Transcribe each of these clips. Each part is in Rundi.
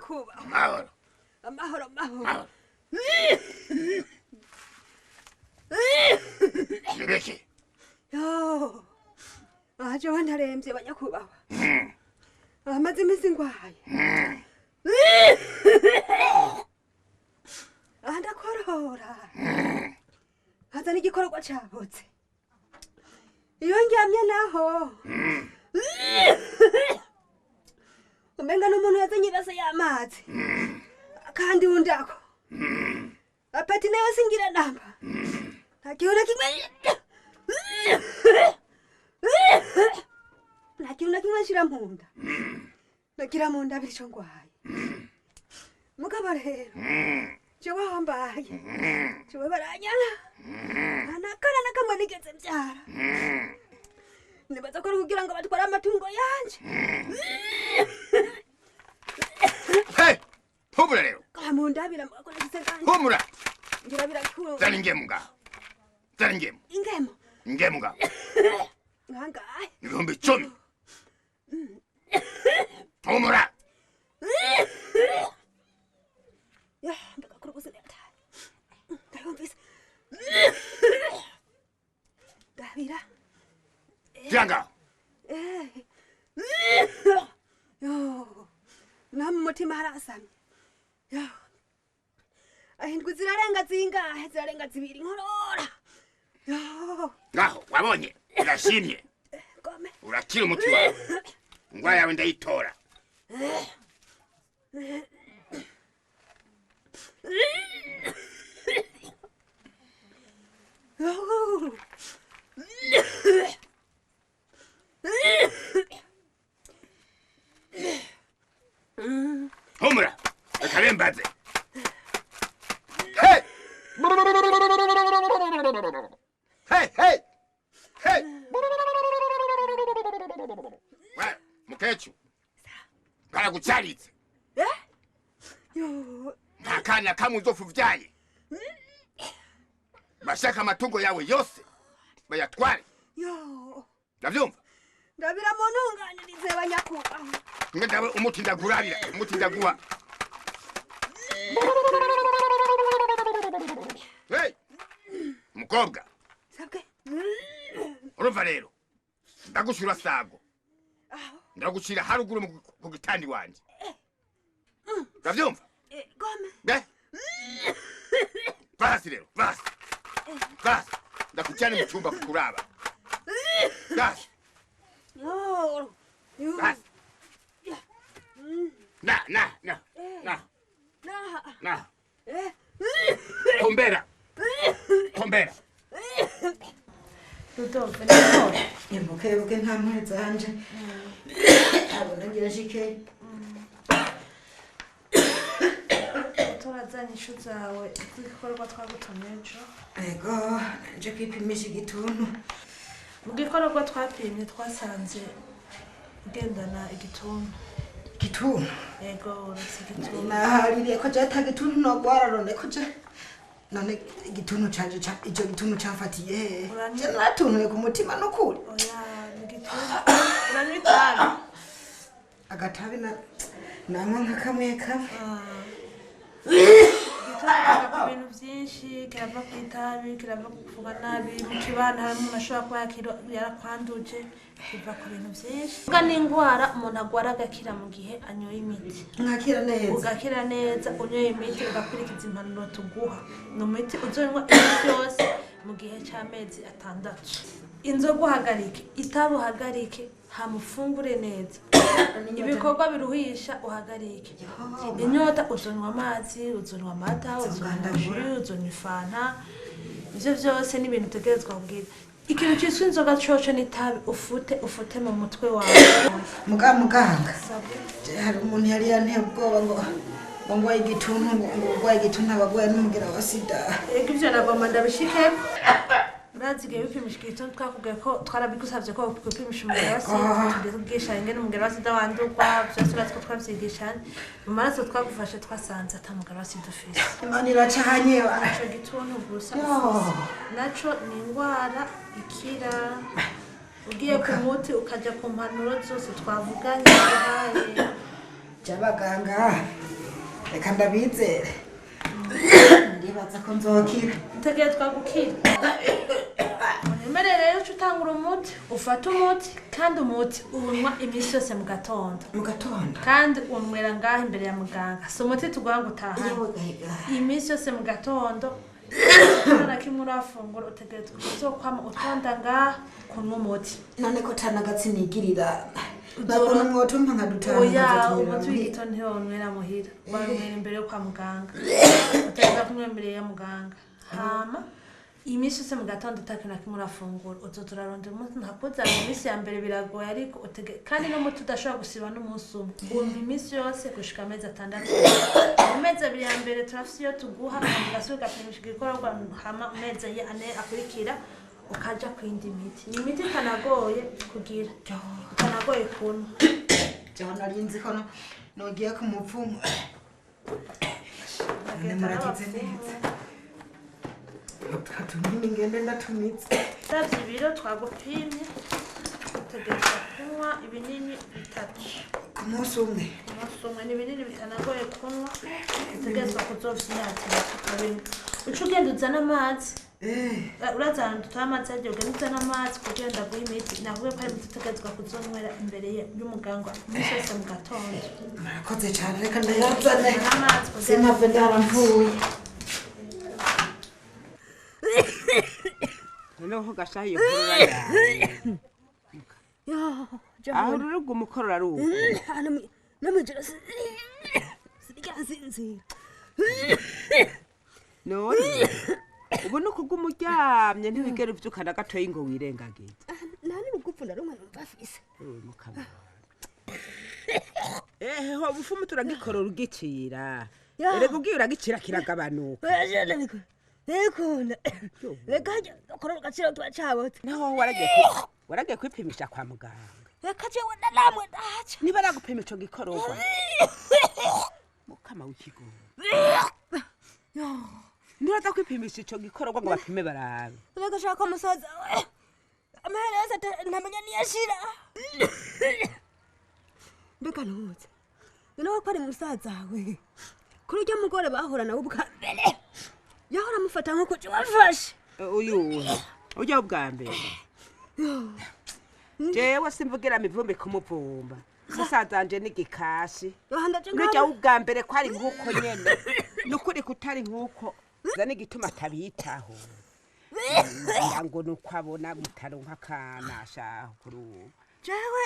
banyakubahwa. Amahoro. Amahoro amahoro. Nibiki? Yo. Aha jewe ndaremvye banyakubahwa. Amaze iminsi ngwaye. Aha ndakorora. Haza n'igikororwa cabotse. Iyo ndyamye naho. Umenga n'umuntu yazanye ibase y'amazi. Kandi undako. Apati nayo singira namba. Nta kintu na kimwe. Nta kintu na kimwe nshira mu nda. Nagira mu nda biri ico ngwaye. Mugabo rero. Jewe hambaye. Jewe baranyana. Nta nakana na kamwe nigeze mbyara. Nibaza ko ari kugira ngo batware amatungo yanje. Hey! Humura rero. Mu ndabira mwakoresheje kandi. Humura. Ngira birakuru. Zana ingemu ngaho. Zana ingemu. Ingemu. Ingemu ngaho. Ngangahe? 10,000. Humura. Ya, ndakakuru kusineta. Ndayumvise. Ndabira. Janga. Yo. Namutima harasamye. Yo. Ahindwi zirarenga zingahe? Zirarenga zibiri nkorora. Yo. Ngaho wabonye urashimye. Gome. Urakira umuti wawe. Ingwara yawe ndayitora. Humura. Akarembaze. Hey! Hey, hey! Hey! We, mukecuru. Baragucaritse. Yo. Nta kana kamwe uzopfa uvyaye. Bashaka amatungo yawe yose bayatware. Yo. Ndavyumva? Ndabira mu ntunganirize banyakubahwa. Mbe ndawe umuti ndagurabira, umuti ndaguha. Hey! Mukobwa. Sabwe. Urumva rero. Ndagushura sago. Ndagushira haruguru ku gitandi wanje. Ndavyumva? Gome. Be? Basi rero, basi. Basi. Ndakujyana mu cyumba kukuraba. Basi. Yo. Basi. Na, na, na. Na. Na. Na. Tombera. Tombera. Rudolphe, ni Bukebuke nta mpore zanje. Abona ngira nshike. Turazanye inshu zawe z'igikorwa twagutumye ejo. Ego, nje kwipimisha igituntu. Mu gikorwa twapimye twasanze ugendana igituntu. Igituntu? Ego, uretse igituntu. Nahaririye ko je ata gituntu nogwara none ko je none igituntu canje ico gituntu camfatiye hehe? Je natuntuye ku mutima n'ukuri. Oya, ni igituntu. Uranywa itabi? Agatabi nanywa nka kamwe kamwe. Igituntu kirava ku bintu byinshi, kirava ku itabi, kirava ku kuvuga nabi, mu kibano hari umuntu ashobora kuba yarakwanduje, kiva ku bintu byinshi. Mbwa ni indwara umuntu agwara agakira mu gihe anyoye imiti. Nkakira neza. Ugakira neza, unyoye imiti ugakurikiza impanuro tuguha. Ni umuti uzonywa iminsi yose mu gihe c'amezi 6. Inzoga uhagarike, itabi uhagarike, hamufungure neza. Ibikorwa biruhisha uhagarike. Inyota uzonywa amazi, uzonywa amata, uzonywa jus, uzonywa ifanta. Ivyo vyose ni ibintu utegerezwa kugira. Ikintu cyitwa inzoga coco n'itabi ufute mu mutwe wawe. Muganga. Hari umuntu yari yanteye ubwoba ngo ngwaye igituntu, ngo ngwaye igituntu abagwaye n'umugera wa sida. Ego ivyo nagomba ndabishikeko. Urazi igihe wipimisha igituntu twakubwiye ko twarabigusavye ko wipimisha umugera wa sida, tubigisha ingene umugera wa sida wandurwa, vyose urazi ko twavyigishanye. Mu maraso twagufashe twasanze ata mugera wa sida ufise. Imana iracanye. Ico gituntu gusa ufise. Naco ni ingwara ikira. Ugiye ku muti ukaja ku mpanuro zose twavuganye. Jabaganga. Reka ndabizere, ndibaza ko nzokira. Utegerezwa gukira. Unyemere rero uca utangura umuti, ufate umuti, kandi umuti uwunywa iminsi yose mu gatondo. Mu gatondo. Kandi unywera ngaho imbere ya muganga, si umuti tuguha ngo utahane. Yewe gahiga. Iminsi yose mu gatondo, nta kimwe urafungura, utegerezwa kuzokwama utonda ngaha kunywa umuti. None ko tanagatsi nigirira, nakona mwotumpa nka dutanu? Oya. Nkaza. Umuti w'igitondo ntiwonywera muhira, wanywera imbere yo kwa muganga. Utegerezwa kunywa imbere ya muganga. Hama iminsi yose mu gatondo, utakintu na kimwe urafungura, uzoza urarondera umunsi ntakuzana. Mu minsi ya mbere biragoye, ariko utege kandi n'umuti udashobora gusiba n'umunsi umwe. Unywa iminsi yose gushika amezi 6. Mu mezi 2 ya mbere turafise iyo tuguha, ugasubira ugapimisha igikorwa, hama mu mezi 4 akurikira ukaja kwindi miti. Ni imiti itanagoye kugira, itanagoye kunywa. Jewe nari nzi ko nogiye ku mupfumu. None muragize neza, katumini ngende ndatumitse. Ndavye ibiro twagupimye, utegerezwa kunywa ibinini bitatu ku munsi umwe. Ku munsi umwe. Ni ibinini bitanagoye kunywa, utegerezwa kuzofyinatira ukabinywa. Uca ugenda uzana amazi. Uraza ahantu dutora amazi hagiye, ugenda uzana amazi kugira ndaguhe imiti. Nakubwiye ko ari imiti utegerezwa kuzonywera imbere y'umuganga iminsi yose mu gatondo. Murakoze cyane, reka ndayazane. Uzane amazi kugira Sinave ndaramvuye. Noneho gashaha iyo nkorora yawe Yo. aho ruruguma ukorora ari uko? No mwijoro sinigera nsinzira. None ubu ni ukuguma uryamye, ntiwigera uvyuka na gatoyi ngo wirengagize? Nta n'urugufu na rumwe numva afise. Ewe mukama, ehe ho bufumu turagikorora ugicira. Ya. Erega ugiye uragicira kiragabanuka. Nikunda reka korora agaciro tuba cabotse. Naho waragiye kwipimisha kwa muganga? Reka jewe na namwe ndaca. Niba aragupima ico gikororwa, mukama w'ikigo, ntibaza kwipimisha ico gikororwa ngo bapime barabe? Reka shaka musaza we amahera yose ntamenya niyashira. Mbega ntuze noneho ko ari musaza we, kuri urya mugore bahura nawe ubwa mbere yahora amufata nk'uko je wamfashe. Uyu ujya ubwa mbere, jewe simvugira mivumbi kumuvumba, musazanje n'igikashi. Ndaje. Nujya ubwa mbere ko ari nk'uko nyene, nukuri kutari nk'uko za n'igituma atabitaho, ngira ngo nuko abona mutaronka akana shaho kuri ubu. Jewe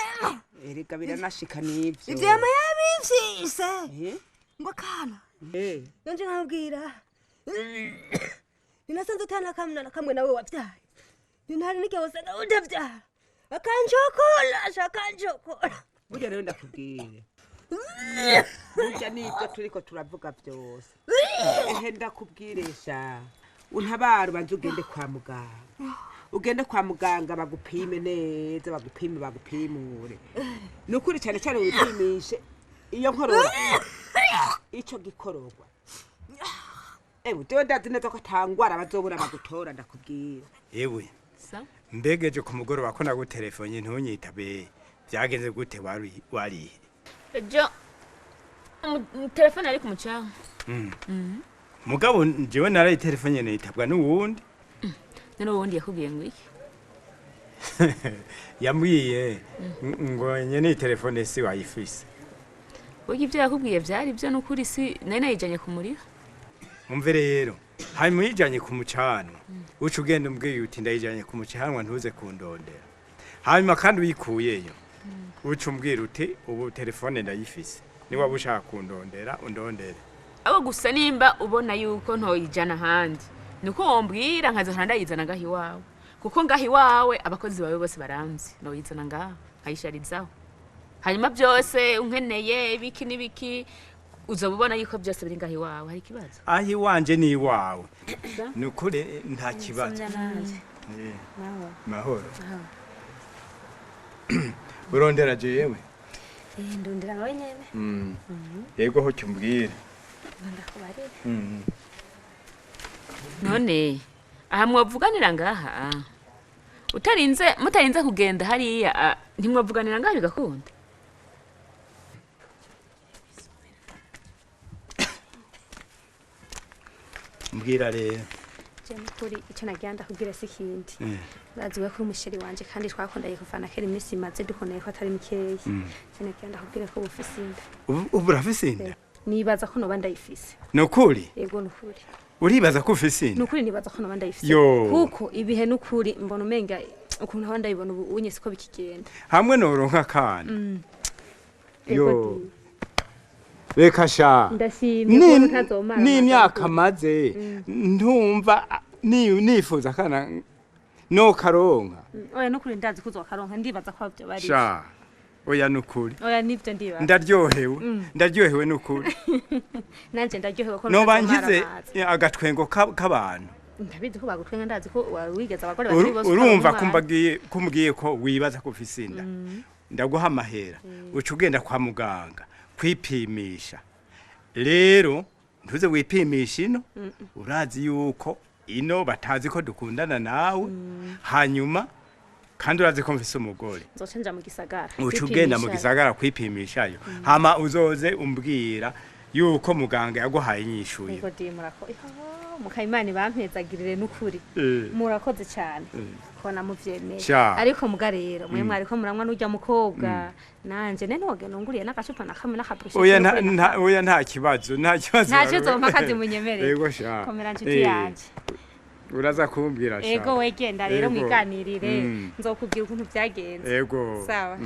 Erega biranashika n'ivyo. Ivyo yama yabivyise ngo akana. Nanje nkabwira ninasanze atana kamwe na kamwe nawe wabyaye, ninari n'igihe wasanga utavyara, akanjokora akanjokora. Burya rero ndakubwire, burya n'ibyo turiko turavuga byose, ehe ndakubwiresha, untabara ubanze ugende kwa muganga, ugende kwa muganga bagupime neza, bagupime bagupimure. Ni ukuri cyane cyane wipimishe iyo nkorora, ico gikororwa. Ewe jewe ndazi neza ko ata ngwara bazobura bagutora, ndakubwira. Ewe. Sa? Mbegeje ku mugoroba ko nagutelefone ntunyitabe, byagenze gute? Wari warihe? Ejo telefone ari ku mucanga. Mugabo jewe naraye telefone nitabwa n'uwundi. None uwundi yakubwiye ngo iki? Yambwiye ngo nyene telefone si wayifise. Burya ibyo yakubwiye byari byo, n'ukuri si nari nayijanye ku muriro. Umve rero, hanyuma uyijanye ku mucanwa, uca ugenda umbwiye uti ndayijanye ku mucanwa, ntuze kundondera. Hanyuma kandi uyikuyeyo, uca umbwira uti ubu telefone ndayifise, niwaba ushaka kundondera undondere. Abo gusa nimba ubona yuko ntoyijana ahandi, nuko wombwira nkazohora ndayizana ngaho iwawe, kuko ngaho iwawe abakozi bawe bose baranzi. Noyizana ngaho nkayisharizaho, hanyuma byose unkeneye ibiki n'ibiki uzoba ubona yuko byose biri ngaho iwawe. Hari ikibazo? Aho iwanje ni iwawe, ni ukuri nta kibazo. Mahoro. Urondera jewe? Ndondera nawe nyene. Yego, ho cyumbwire. Ndakubarira. None aha mwavuganira ngaha utarinze, mutarinze kugenda hariya, ntimwavuganira ngaha bigakunda? Mbwira rero. Je nukuri icyo nagira ndakubwira si ikindi. Urazi we ko uri umusheri wanje kandi twakundanye kuva na kera, iminsi imaze dukundanye ko atari mikeyi. Je nagira ndakubwira ko bufise inda. Ubu urafise inda? Nibaza ko noba ndayifise. Nukuri? Yego, nukuri. Uribaza ko ufise inda? Nukuri, nibaza ko noba ndayifise. Yo. Kuko ibihe nukuri mbona umenga ukuntu aho ndayibona ubu unye siko bikigenda. Hamwe noronka akana. Yego. Yo. Reka sha. Ndashimye kubona utazomara. N'imyaka maze ntumva nifuza akana no karonka. Oya, nukuri ndazi ko uzokaronka, ndibaza ko byo bari. Sha, oya, nukuri. Oya, nibyo ndibaza. Ndaryohewe, ndaryohewe nukuri. Nanje ndaryohewe ko Noba ntazomara ngize amazi. agatwengo k'abantu. Ndabizi ko bagutwenga, ndazi ko wigeze abagore bakiri bose Urumva ukaronka umwana. Kumbwiye ko wibaza ko ufise inda, ndaguha amahera uca ugenda kwa muganga kwipimisha. Rero ntuze wipimisha ino, urazi yuko ino batazi ko dukundana nawe, hanyuma kandi urazi ko mfise umugore. Nzoca nja mu gisagara. Uca ugenda mu kwipimisha. gisagara kwipimishayo, hama uzoze umbwira yuko muganga yaguhaye inyishuye. Yego di, murako mukayimana bampezagirire nukuri. Murakoze cyane kona muvyemeye. Sha. Ariko muga rero mwe mwariko muranywa n'urya mukobwa, nanje ne nogenda nguriye n'agacupa na kamwe n'akabrushe. Oya, oya, nta kibazo, nta kibazo. Ntacyo uzompa akazi munyemerere. Yego sha. Komera nshuti yanje. Uraza kumbwira sha. Ego, wegenda rero Yego. mwiganirire. Nzokubwira ukuntu byagenze. Yego. Sawa.